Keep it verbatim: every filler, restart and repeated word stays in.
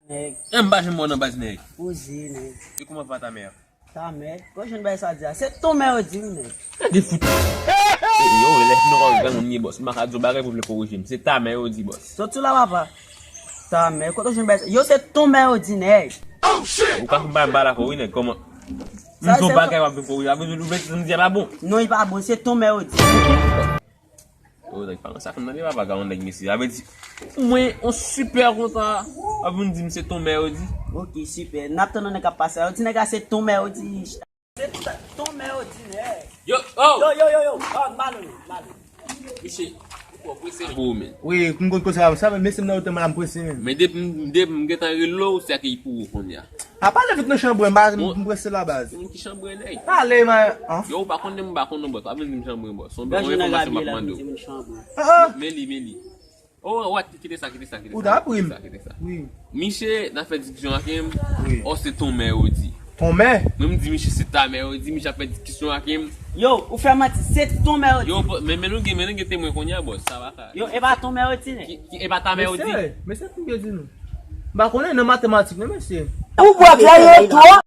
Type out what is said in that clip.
Nèg. E m pa janm wè w nan baz, nèg. Ou di, nèg. E kòman va ta mè? Ta mè? Kote w jwenn bagay sa di a? Se ton mè yo di m, nèg. Gade fout. Yo, lè fin wè granmoun ye, bòs. M pa ka di w bagay pou w vle korije m. Se ta mè yo di, bòs. Soti la, papa. Ta mè, kote w jwenn bagay sa? Yo, se ton mè yo di, nèg. Ou ka fè m bagay m pa dakò, wi, nèg. Kòman? M di w bagay w ap vin korije. Ap vin di m di a pa bon. Non, li pa bon. Se ton mè yo di. Oh, nèg pa sa fè m nan li papa ka yon nèg mesye. Sa vle di, mwen, on sipè konsa, w ap vin di m se ton mè yo di. Ok, sipè. N ap tann yon nèg k ap pase. Yo di nèg la se ton mè yo di. Se t-, ton mè yo di, nèg. Yo, oh! Yo, yo, yo, yo. Oh, malo, malo. Misye, ou prese pou ou, men. Wi, m konn koze avè sa, men mesye m nan wote m la, m prese, men. Men depi m, depi m gentan rele w, se a ki pou ou kounye a. A, pale vit nan chanbren, m pa, m prese la baz. Moun ki chanbren, nèg. Pale, man. An? Yo, ou pa konnen m, ou pa konnen, bòs. Pa vin di m chanbren, bòs. Se yon bagay enfòmasyon m ap mande w. Ah, ah. Men li, men li. Oh, wè, kite sa, kite sa, kite sa. Ou ta pri m. Kite sa, kite sa. Wi. Misye, nan fè diskisyon ak m. Wi. Oh, se ton mè yo di. Ton mè? Mwen, m di misye se ta mè yo di, misye ap fè diskisyon ak m. Yo, ou fè manti, se ton mè yo di. Yo, men, men nou gen, men nou gen temwen kounye a, bòs. Sa va. Yo, e pa ton mè yo di, nèg. Ki, ki, e pa ta mè yo di. Mesye, mesye, pou yo di nou. M pa konnen nan matematik, non, mesye. Ou bwè kleren twò.